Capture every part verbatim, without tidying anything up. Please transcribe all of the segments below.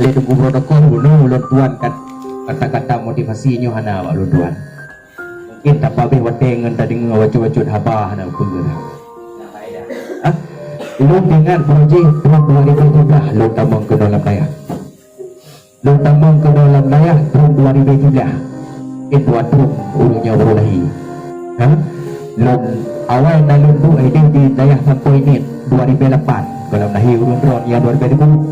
Lé Teungku protokol, bunoe ulôn tuan kat-, kata-kata motivasi nyoe hana bak ulôn tuan. Mungkin tapabeh watée ngon tadeungoe bacut-bacut haba hana peue. Hah? Lôn ingat beurujih thon dua ribu tujoh belas lôn tamong keunoe lam dayah. Lôn tamong keunoe lam dayah thon dua ribu tujoh belas. Mungkin dua thon ureuëng nyoe baru lahé. Ha? Lôn awai na lôn duek idéh di dayah sampoe niet dua ribu lapan. Goh lom lahé ureuëng droe nyan dua ribu tujoh.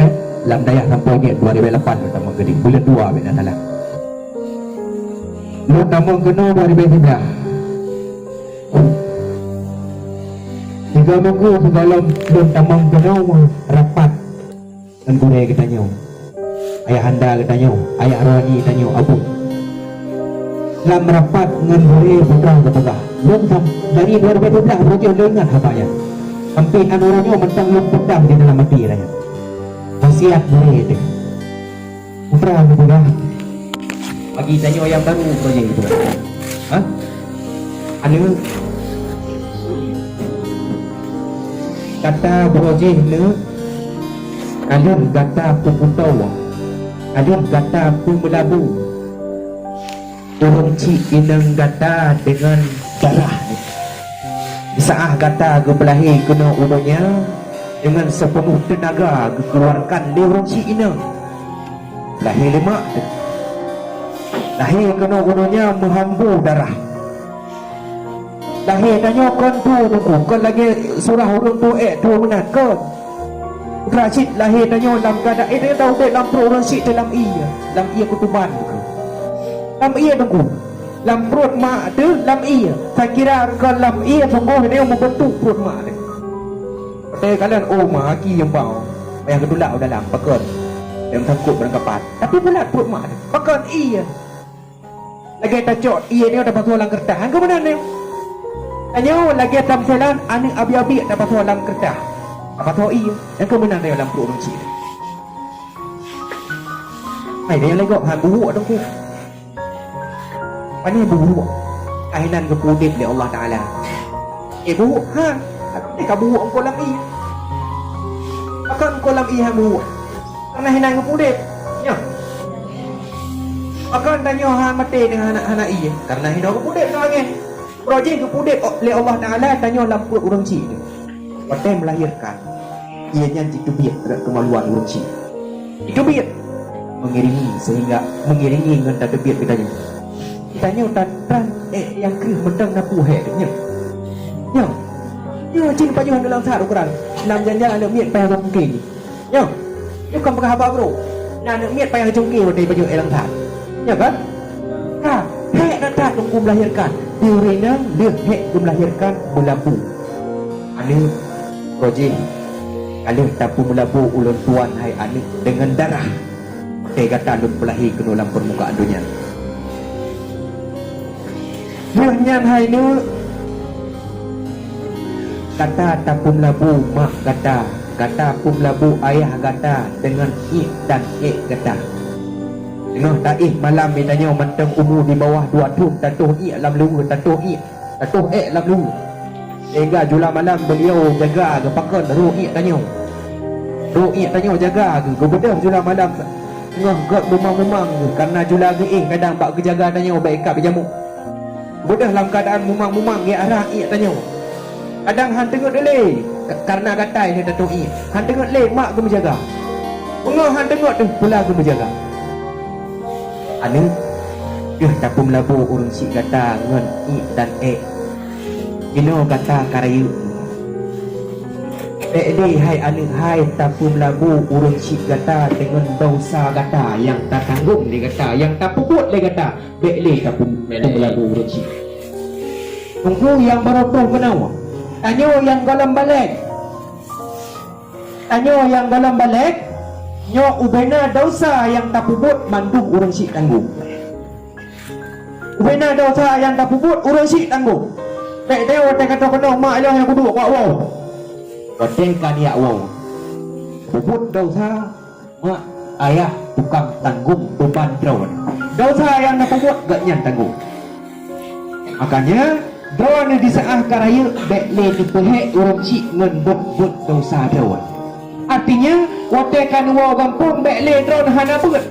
Eh, lam dayah sampoe niet dua ribu lapan lôn tamong keudéh. Buleuen dua bak na salah. Lôn tamong keunoe dua ribu tujoh belas. Tiga minggu sigohlom lôn tamong keunoe rapat ngon gurée geutanyoe, ayahanda geutanyoe, ayah rohani tanyoe, Abu. Lam rapat ngon gurée peugah geupeugah, lôn sam-, dari dua ribu tujoh belas beurujih lôn ingat haba nyan. Sampai nan uroe nyoe mantong lôn peugah di dalam até tanyoe. Wasiat gurée teuh. Peugah geupeugah, bagi tanyoe nyang baru beurujih geupeugah. Ha? Aneuk, gata beurujih neuk, ka lheueh gata peukutoe, ka lheueh gata peumeulabu ureuëng chik inong gata deungon darah. Di saát gata geupeulahé keunoe u donya, deungon sipeunoh teunaga geukeuluarkan lé ureuëng chik inong. Lahé lé mak teuh. Lahé keunoe u donya meuhambo darah. Lahé tanyoe kon peue Teungku, kon lagée surah ureuëng tuha ék tuha meunan, kon. Putra cit lahé tanyoe lam keuadaan, eh, tanyoe taudép lam pruet ureuëng chik teuh lam ié, lam ié keutuban Teungku. Lam ié Teungku. Lam pruet mak teuh lam ié. Sakira kon lam ié sunggoh tanyoe meubeuntuk pruet mak teuh. Watée kalon, oh, ma aki nyang bau, payah geutulak u dalam, pakon? Nyang sangkot barangkapat. Tapi bulat pruet mak teuh, pakon? Ié. Lagée tacok ié nyoe tapasoe lam keureutah, nyang keu meunan nyoe. Tanyoe lagée tamsilan aneuk abi-abi tapasoe lam keureutah, tapasoe ié, nyang keu meunan nyoe lam pruet ureuëng chik. Hai, nyang lé gob han buwok Teungku. Pane buwok? Ka inan geupeuudép lé Allah Taala. Eh, buwok, ha? Tapi ka buwok eungkôt lam ié. Pakon eungkôt lam ié han buwok? Kareuna inan geupeuudép. Nyoe. Pakon tanyoe han maté deungon hana, hana ié? Kareuna hinoe geupeuudép ngon angén. Uroe jih geupeuudép lé Allah Taala tanyoe lam pruet ureuëng chik. Watée meulahirkan, ié nyan jiteubiet rot keumaluan ureuëng chik. Jiteubiet, mengiringi, sehingga mengiringi ngon tateubiet geutanyoe. Geutanyoe tan-tan ék nyang kreueh mantong na peue hék nyoe. Nyoe. Nyoe cit pajoh aneuk lam that ukeran. Lam janjan aneuk miet payah geucungke. Nyoe. Nyoe kon peugah haba brôk. Na aneuk miet payah geucungke watée pajoh ék lam that. Nyoe kan? Ka, hék na that Teungku meulahirkan. Di ureuëng inong lheueh hék geumeulahirkan meulabu. Aneuk, uroe jih ka lheueh tapeumeulabu ulôn tuan hai aneuk deungon darah. Watée gata lôn peulahé keunoe lam peurmukaan donya. Lheueh nyan hai neuk, gata tapeumeulabu mak gata, gata peumeulabu ayah gata deungon iek dan ék gata. Teungoh taéh malam geutanyoe mantong umu di bawah dua thon, tatoh iek lam luweue, tatoh iek, tatoh ék lam luweue. Sehingga jula malam beuliau jaga geupakon roh iek tanyoe. Roh iek tanyoe jaga geu-, geubeudôh jula malam teungoh gét mumang-mumang geu-, kareuna jula geuéh kadang bak geujaga tanyoe bèk ikab jamok. Beudôh lam keuadaan mumang-mumang geuarah iek tanyoe. Kadang han teungeut lé, ka-, kareuna gatai lé tatoh iek. Han teungeut lé mak geumeujaga. Beungoh han teungeut deuh pula geumeujaga. Aneuk, deuh tapeumeulabu ureuëng chik gata ngon iek dan ék. Inoe gata ka rayeuk. Bèk lé hai aneuk hai tapeumeulabu ureuëng chik gata deungon desya gata nyang tatanggong lé gata, nyang tapeubuet lé gata. Bèk lé tapeumeulabu ureuëng chik. Teungku nyang barô troh keunoe, tanyoe nyang gohlom balek. Tanyoe nyang gohlom balek, nyoe ubena desya nyang tapeubuet mandum ureuëng chik tanggong. Ubena desya nyang tapeubuet ureuëng chik tanggong. Bèk tanyoe watée ka troh keunoe mak ilôn nyang kuduek bak woe. Watée ka neujak woe, peubuet desya, mak, ayah tukang tanggong beuban droe. Desya nyang na peubuet gobnyan tanggong. Makanya, droeneuh di saát ka rayeuk bèk lé neupeuhék ureuëng chik ngon buet-buet desya droe. Artinya, watée ka neuwoe gampông, bék lé droe hana beuet.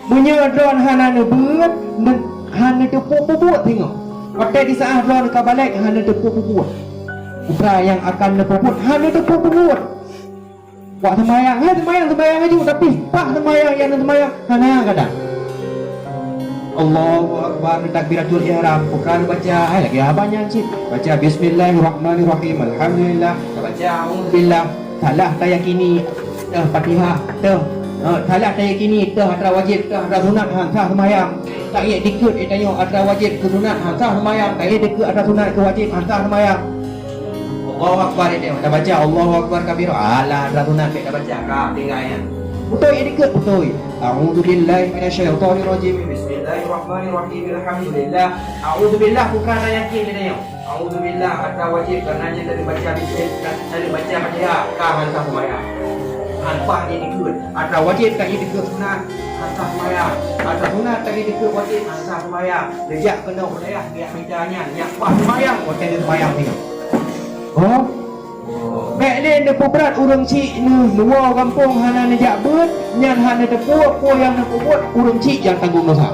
Meunyoe droe hana neubeuet, ne-, hana teupeu peubuet singoh. Watée di saat droe ka balek, hana teupeu peubuet. Putra nyang akan neupeubuet, hana teupeu peubuet. Wak seumayang, hai seumayang, seumayang aju, tapi paih seumayang nyang neuseumayang hana gata. Allahu Akbar, takbiratul ihram, bukan baca, hai lagi abang nyan cit. Baca bismillahirrahmanirrahim, alhamdulillah, baca auzubillah, salah tayakini, teuh Fatihah, teuh, eh, salah tayakini, teuh atra wajib, teuh atra sunat, han sah seumayang. Taék dikeue, eh, tanyoe atra wajib keu sunat, han sah seumayang, taék dikeue atra sunat keu wajib, han sah seumayang. Allahu Akbar, ini dah baca Allahu Akbar kabira. Alah, dah sunat, tak baca. Ka, tinggal ya. Betul ya, dikit betul. A'udzubillahi minasyaitonirrajim. Bismillahirrahmanirrahim. Alhamdulillah. A'udzubillah bukan ayat ni, kita ya. A'udzubillah atau wajib kerana dia dari baca bismillah, dari baca Fatihah. Ka, hantar sembahyang. Hantar ni dikit. Atau wajib tak dikit sunat. Hantar sembahyang. Atau sunat tak dikit wajib. Hantar sembahyang. Lejak kena budaya, biar kita nyan. Yang pas sembahyang, bukan sembahyang ni. Oh? Bék lé neupeubrat ureuëng chik neuh, neuwoe gampông hana neujak beuet, nyan hana teupeue peue nyang neupeubuet, ureuëng chik nyang tanggong dosa.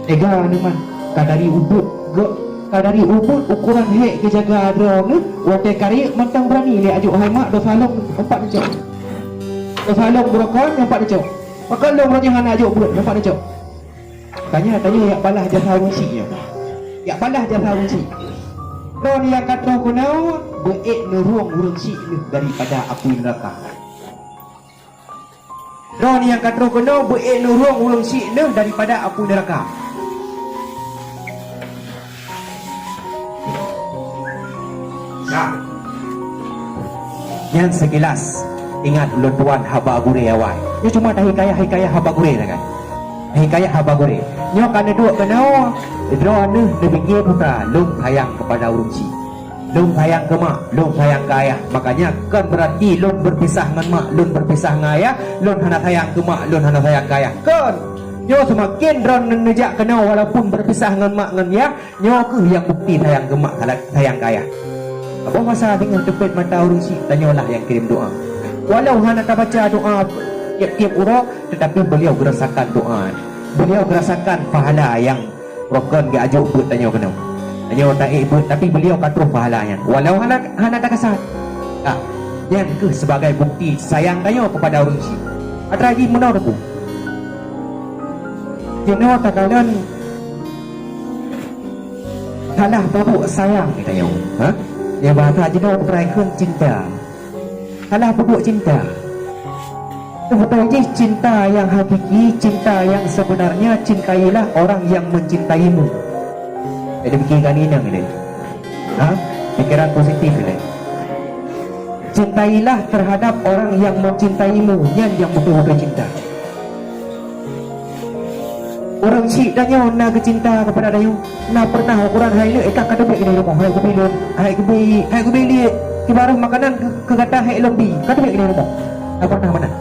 Teuga neuman, ka dari ubeuet geuh, ka dari ubeuet ukoran hék geujaga droeneuh, watée ka rayeuk mantong beurani lé ajok hai mak dosa lôn empat neucok. Dosa lôn beurokon empat neucok. Pakon lôn roh nyoe hana ajok beuet empat neucok. Tanya, tanya yak balah jasa ureuëng chik nyoe. Yak balah jasa ureuëng chik. Droe nyang ka troh keunoe beuék neurueng ureuëng chik neuh daripada apui neuraka. Droe nyang ka troh keunoe beuék neurueng ureuëng chik neuh daripada apui neuraka. Nah. Nyan sekilas ingat ulôn tuan haba gurée awai. Nyoe cuma tahikayah-hikayah haba gurée sagai. Hikayah haba gurée. Nyoe ka neuduek keunoe, droeneuh neubingke putra, lôn sayang keupada ureuëng chik. Lôn sayang keu mak, lôn sayang keu ayah. Makanya kon beurati lôn beupisah ngon mak, lôn beupisah ngon ayah, lôn hana sayang keu mak, lôn hana sayang keu ayah. Kon. Nyoe seumaken droeneuh neujak keunoe walaupun beupisah ngon mak ngon yah, nyoe kheueh nyang bukti sayang keu mak, sayang keu ayah. Saboh masa singoh teupet mata ureuëng chik, tanyoe lah nyang kirém doá. Walau hana tabaca doá tieb-tieb uroe, tetapi beuliau geurasakan doá. Beuliau geurasakan pahala nyang rokon geuajok beuet tanyoe keunoe. Tanyoe taék beuet, tapi beuliau ka troh pahala nyan. Walau hana, hana takasat. Ka, nyan kheueh sebagai bukti sayang tanyoe keupada ureuëng chik. Atra jih meunoe teungku. Jinoe takalon salah peubuet sayang geutanyoe, ha? Nyang bahasa jinoe beukreun cinta. Salah peubuet cinta. Seubeutôi jih cinta nyang hakiki, cinta nyang sebenarnya, cintailah orang yang mencintaimu. Jadi pikirkan inang ini. Ha? Pikiran positif ini. Cintailah terhadap orang yang mencintaimu, nyan nyang beutôi-beutôi cinta. Ureuëng chik tanyoe na geucinta keupada tanyoe, na pernah ukoran hai lé, eh, ka, ka teubiet keunoe rumoh, hai geubi lôn, hai geubi, hai geubi lé, ibarat makanan keu, keu gata hék lôn bi, ka teubiet keunoe rumoh. Na pernah meunan?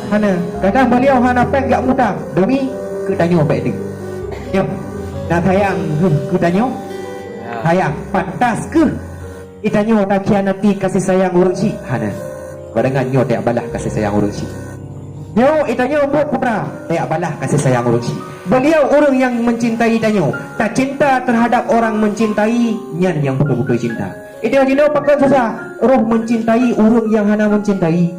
Hana. Kadang beuliau hana péng jak mutang demi keu tanyoe bék deuh. Nyoe, na sayang geuh keu tanyoe? Sayang, pantas keuh Itanyoe takhianati kasih sayang ureuëng chik? Hana. Badangan nyoe tajak balah kasih sayang ureuëng chik. Nyoe itanyoe buet putra, tajak balah kasih sayang ureuëng chik. Beliau ureuëng nyang mencintai tanyoe. Tacinta terhadap orang mencintai, nyan nyang beutôi-beutôi cinta. Itanyoe jinoe pakon susah, roh mencintai ureuëng nyang hana mencintai.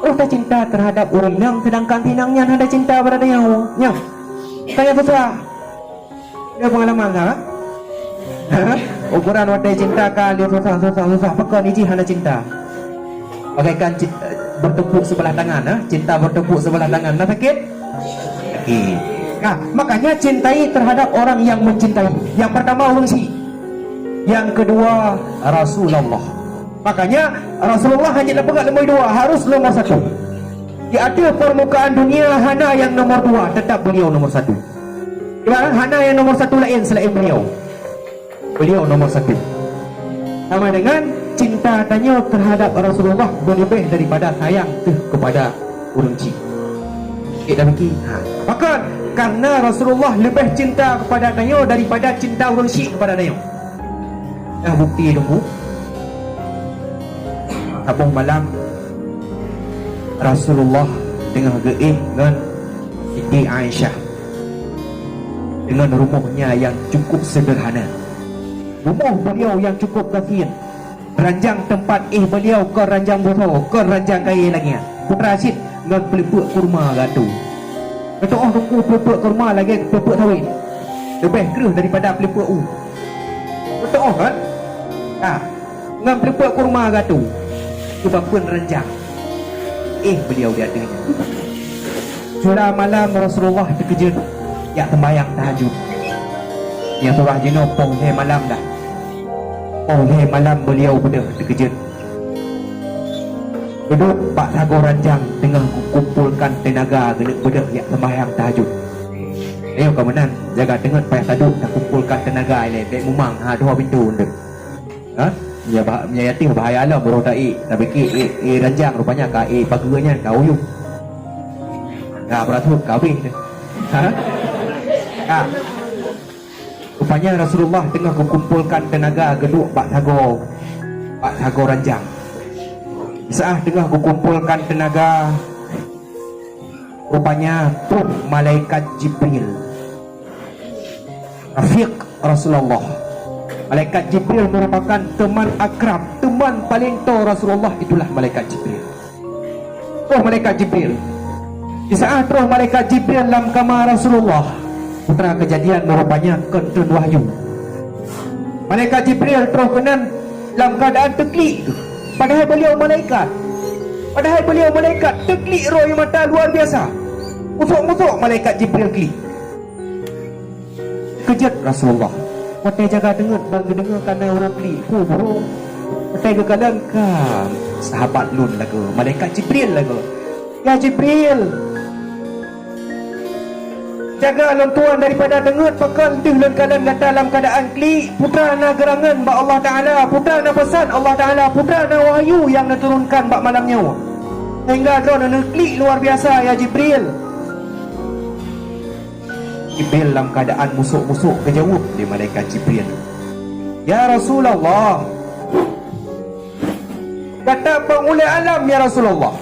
Roh tacinta terhadap ureuëng inong, sedangkan si inong nyan hana cinta bak tanyoe. Nyan. Tanyoe susah. Ada pengalaman tak? Ukuran watèe cinta ka lheueh susah, susah, susah. Pakon jih hana cinta. Bagaikan ci-, bertepuk sebelah tangan, ha? Cinta bertepuk sebelah tangan. Nah, sakit? Sakit. Nah, makanya cintai terhadap orang yang mencintai. Yang pertama ureuëng chik. Yang kedua Rasulullah. Makanya Rasulullah hanya dipeugah nomor dua, harus nomor satu. Di ateueh permukaan dunia hana nyang nomor dua, tetap beliau nomor satu. Ibarat hana nyang nomor satu laén selain beliau. Beliau nomor satu. Sama dengan cinta tanyoe terhadap Rasulullah berlebih daripada sayang teuh kepada ureuëng chik. Cit dah bagi. Ha. Pakon? Karena Rasulullah lebih cinta kepada tanyoe daripada cinta ureuëng chik kepada tanyoe. Nah, bukti tunggu. Saboh malam, Rasulullah teungoh geuéh ngon Siti Aisyah deungon rumohnya nyang cukup seudeurhana. Rumoh beliau nyang cukup gasien. Ranjang teumpat éh beliau kon ranjang busoe, kon ranjang kayée langét. Putra cit ngon peuleupeuk kurma geuatô. Geutu'oh ruku peuleupeuk kurma lagée peuleupeuk sawét, leubeh kreueh daripada peuleupeuk u. Geutu'oh kan? Ka. Ngon peuleupeuk kurma geuatô. Keubapeuen ranjang éh beliau di ateueh nyan. Sira malam Rasulullah teukeujot jak sembahyang tahajud. Nyang surah jinoe poh lhée malam dah. Poh lhée malam beliau beudôh teukeujot. Geuduek bak sagoe ranjang teungoh geukumpolkan teunaga geuneuk beudôh jak sembahyang tahajud. Ayo kamoe meunan, jaga teungeut payah taduek takumpolkan teunaga ilée, bék mumang ha dua pintoe eunteuk. Ha? Meunyo bah-, meunyo ateueh bahaya lom roh taék, tapiké ék, ék ranjang rupanya ka ék pageue nyan ka uyueng. Ka beurasut ka habéh teuh. Ha? Ka. Rupanya Rasulullah teungoh geukumpolkan teunaga geuduek bak sagoe, bak sagoe ranjang. Saat teungoh geukumpolkan teunaga, rupanya troh malaikat Jibril. Rafiq Rasulullah. Malaikat Jibril merupakan teman akrab, teman paling toe Rasulullah, itulah malaikat Jibril. Troh malaikat Jibril. Di saat troh malaikat Jibril lam kama Rasulullah, Putra Kejadian meurupanya kon treun wahyu. Malaikat Jibril troh keunan lam keuadaan teuklik, padahai beliau malaikat. Padahai beliau malaikat, teuklik roh nyang mata luar biasa. Musok-musok malaikat Jibril klik. Keujeuet Rasulullah. Watée jaga deungon ban geudeungoe kana ureuëng klik, "Peue burông?" Watée geukalon ka sahabat lôn lagoe, malaikat Jibril lagoe. "Ya Jibril, jaga lôn tuan daripada deungon, pakon deuh lôn kalon gata lam keuadaan klik. Putra na geurangon bak Allah Taala, putra na peusan Allah Taala, putra na wahyu nyang neuturunkan bak malam nyoe. Sehingga droeneuh neuklik luar biasa, ya Jibril." Jibril lam keuadaan musok-musok geujaweueb lé malaikat Jibril, "Ya Rasulullah, gata panghulée alam, ya Rasulullah.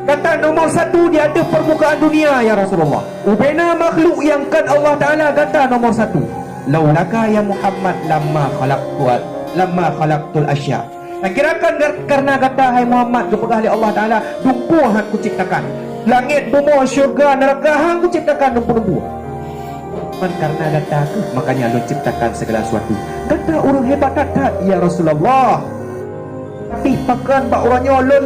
Gata nomor satu di ateueh peurmukaan dunia, ya Rasulullah. Ubena makhluk nyang kon Allah Taala gata nomor satu. Laulaka ya Muhammad lamma khalaqtu, lamma khalaqtul asya." Takirakan gar-, kareuna gata, hai Muhammad, geupeugah lé Allah Taala, "Dumpeue han kuciptakan. Langét, bumoe, syeuruga, neuraka han kuciptakan dumpeue-dumpeue. Kon kareuna gata kheueh, makanya lôn ciptakan segala sesuatu. Gata ureuëng hebat that-that, ya Rasulullah. Tapi pakon bak uroe nyoe lôn,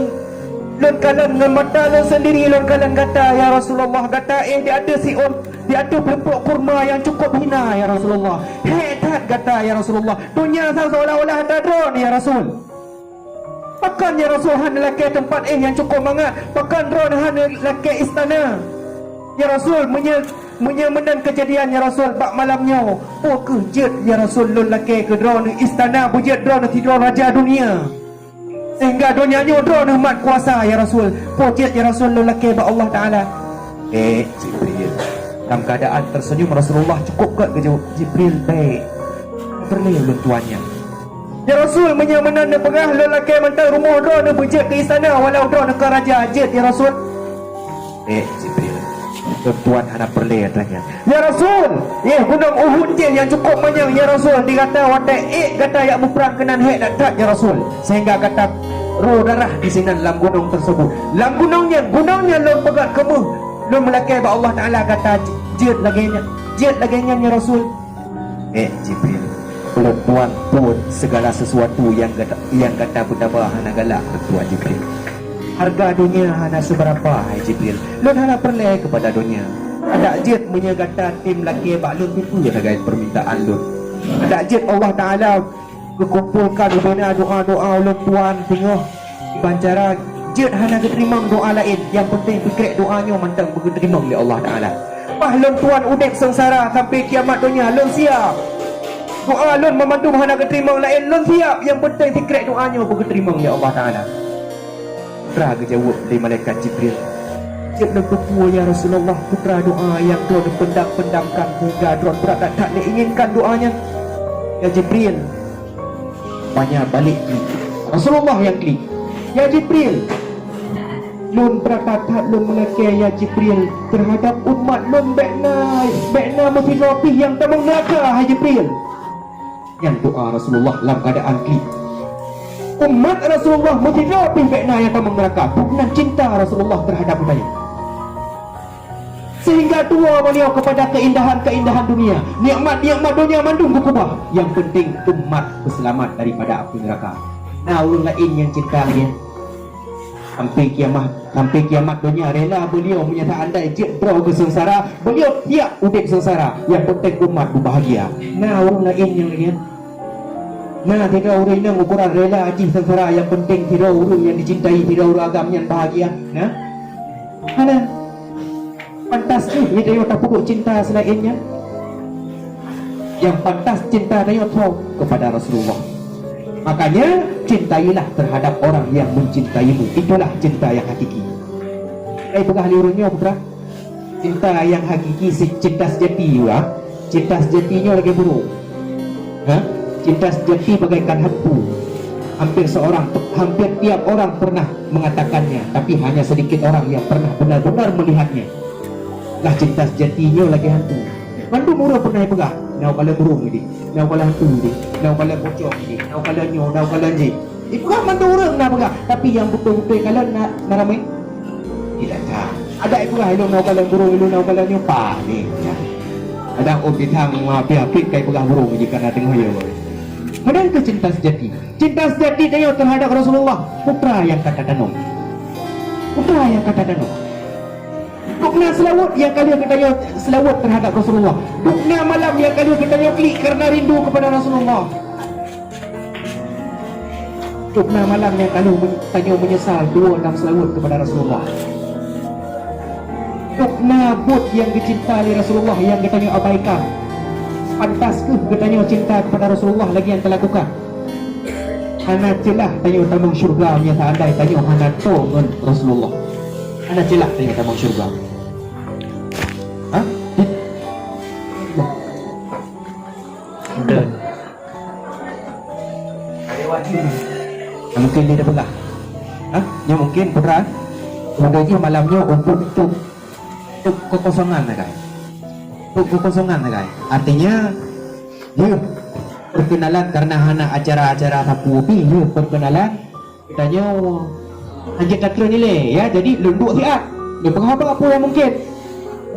lôn kalon ngon mata lôn sendiri, lôn kalon gata, ya Rasulullah. Gata éh di ateueh siôn, di ateueh peuleumpok kurma nyang cukup hina, ya Rasulullah. Hék that gata, ya Rasulullah. Donya sa seolah-olah atra droeneuh, ya Rasul. Pakon, ya Rasul, hana lakée teumpat éh nyang cukup mangat? Pakon droeneuh hana lakée istana? Ya Rasul, meunyoe, meunyoe meunan keujadian, ya Rasul, bak malam nyoe, peue kheueh jeuet, ya Rasul, lôn lakée keu droeneuh istana, beujeuet droeneuh sidroe raja dunia, sehingga donya nyoe droeneuh mat kuasa, ya Rasul. Peue jeuet, ya Rasul, lôn lakée bak Allah Taala?" "Bék, Jibril." Dalam keadaan tersenyum, Rasulullah cukup gét geujaweueb, "Jibril, bék. Peureulée ulôn tuan nyan." "Ya Rasul, meunyoe meunan neupeugah, lôn lakée mantong rumoh droeneuh beujeuet keu istana, walau droeneuh kon raja, jeuet, ya Rasul?" "Bék, Jibril. Lôn tuan hana peureulée atra nyan." "Ya Rasul, yeh gunong Uhud jih nyang cukup manyang, ya Rasul, di gata watée ék gata jak muprang keunan hék that-that, ya Rasul, sehingga gata roe darah di sinan lam gunong tersebut. Lam gunong nyan, gunong nyan lôn peugét keu méuh, lôn meulakée bak Allah Taala gata jeuet lagée nyan, jeuet lagée nyan, ya Rasul." "Bék, Jibril. Ulôn tuan pun segala sesuatu nyang gata, nyang gata peutaba hana galak, Tuan Jibril. Harga dunia hana seubeurapa, hai Jibril. Lôn hana peureulée keupada dunia. Adak jeuet meunyoe gata tem lakée bak lôn, peue sagai peumintaan lôn. Adak jeuet Allah Taala geukumpolkan ubena doa-doa ulôn tuan singoh." Ban cara jeuet hana geuteurimong doa laén, nyang peunteng peukrek doa nyoe mantong beugeuteurimong lé Allah Taala. Bah lôn tuan udeb seungsara sampai kiamat donya, lôn siap. Doa lôn meumandum hana geuteurimong laén, lôn siap, nyang peunteng sikrek doa nyoe beugeuteurimong lé Allah Taala. Peue geujaweueb lé malaikat Jibril, "Jeuet lôn peupuwoe, ya Rasulullah, putra doa nyang droeneuh pendam-pendamkan sehingga droeneuh brat that-that neuinginkan doa nyan." "Ya Jibril." Rupanya balik klik. Rasulullah nyang klik. "Ya Jibril, lôn beurata that lôn meulakée, ya Jibril, teuhadab umat lôn, bék na, bék na meusidroe pih nyang tamong neuraka, hai Jibril." Nyan doa Rasulullah lam keuadaan klik. Umat Rasulullah meusidroe pih bék na nyang tamong neuraka, buet nan cinta Rasulullah teuhadab geutanyoe. Sehingga tuwoe beliau kepada keindahan-keindahan dunia, nikmat-nikmat dunia mandum geukeubah. Nyang penting umat beuseulamat daripada apui neuraka. Na ureuëng laén nyang cinta lagée nyan? Sampai kiamat, sampai kiamat dunia rela beliau meunyoe seandai jeuet droe keu seungsara, beliau siap udeb seungsara. Nyang penting umat beubahagia. Na ureuëng laén nyang lagée nyan? Na sidroe ureuëng inong ukoran rela jih seungsara, nyang penting sidroe ureuëng nyang dicintai, sidroe ureuëng agam nyan bahagia? Na? Hana. Pantas kheueh geutanyoe tapeuduek cinta seulaén nyan? Nyang pantas cinta tanyoe soe? Kepada Rasulullah. Makanya, cintailah terhadap orang yang mencintaimu. Itulah cinta yang hakiki. Hai peugah lé ureuëng nyoe, putra. Cinta yang hakiki, si cinta sejati, ya. Cinta sejati nyoe lagée burung. Ha? Cinta sejati bagaikan hantu. Hampir seorang, hampir tiap orang pernah mengatakannya, tapi hanya sedikit orang yang pernah benar-benar melihatnya. Lah cinta sejati nyoe lagée hantu. Mandum ureuëng pernah peugah, "Nyoe kalon burung ini, nyoe kalon hantu ini, nyoe kalon pocong ini, nyoe kalon nyoe, nyoe kalon jih." Ipeugah mandum ureuëng na peugah, tapi nyang beutôi-beutôi kalon na, na ramé? Tidak ada. Ada ipeugah, "Ilôn nyoe kalon burung, ilôn nyoe kalon nyoe," paléng nyan. Ada ureuëng pisang ma pih apit kai peugah burung jih kana teungoh yo. Meunan keuh cinta sejati. Cinta sejati tanyoe terhadap Rasulullah, putra nyang ka tatanom. Putra nyang ka tatanom. Duk na seulaweuet nyang ka lheueh geutanyoe seulaweuet terhadap Rasulullah. Duk na malam nyang ka lheueh geutanyoe klik karena rindu kepada Rasulullah. Duk na malam nyang ka lheueh men-, tanyoe meunyeusal dua lam seulaweuet kepada Rasulullah. Duk na buet nyang geucinta lé Rasulullah nyang geutanyoe abaikan. Pantas kheueh geutanyoe cinta kepada Rasulullah lagée nyang talakukan. Hana ceulah tanyoe tamong syeuruga meunyoe seandai tanyoe hana toe ngon Rasulullah. Hana ceulah tanyoe tamong syeuruga. Ha? Di-, Betul. Mungkin dia dah peugah. Ha? Nyoe mungkin, putra. Mudah jih malam nyoe untuk, untuk, untuk kekosongan sagai. Untuk kekosongan sagai. Artinya, Yeuh, perkenalan karena hana acara-acara sapeue pih, yeuh, perkenalan. Geutanyoe hanjeuet takheun ilée, ya, jadi lôn duek siat. Neupeugah haba peue nyang mungkin.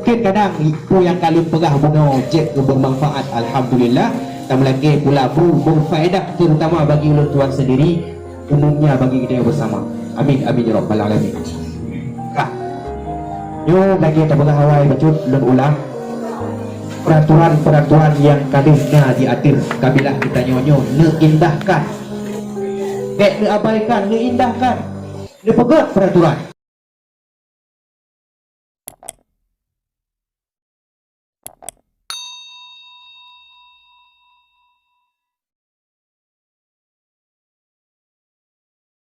Mungkin kadang peue nyang ka lôn peugah bunoe jeuet keu bermanfaat, alhamdulillah. Tameulakée pula bu-, berfaedah, terutama bagi ulôn tuan sendiri. Umumnya bagi kita bersama. Amin, amin ya rabbal alamin. Ka. Nyoe lagée tapeugah awai bacut lôn ulang. Peraturan-peraturan nyang ka deuh na diatur kabilah geutanyoe nyoe neuindahkan. Bék neuabaikan, neuindahkan. Neupeugét peraturan.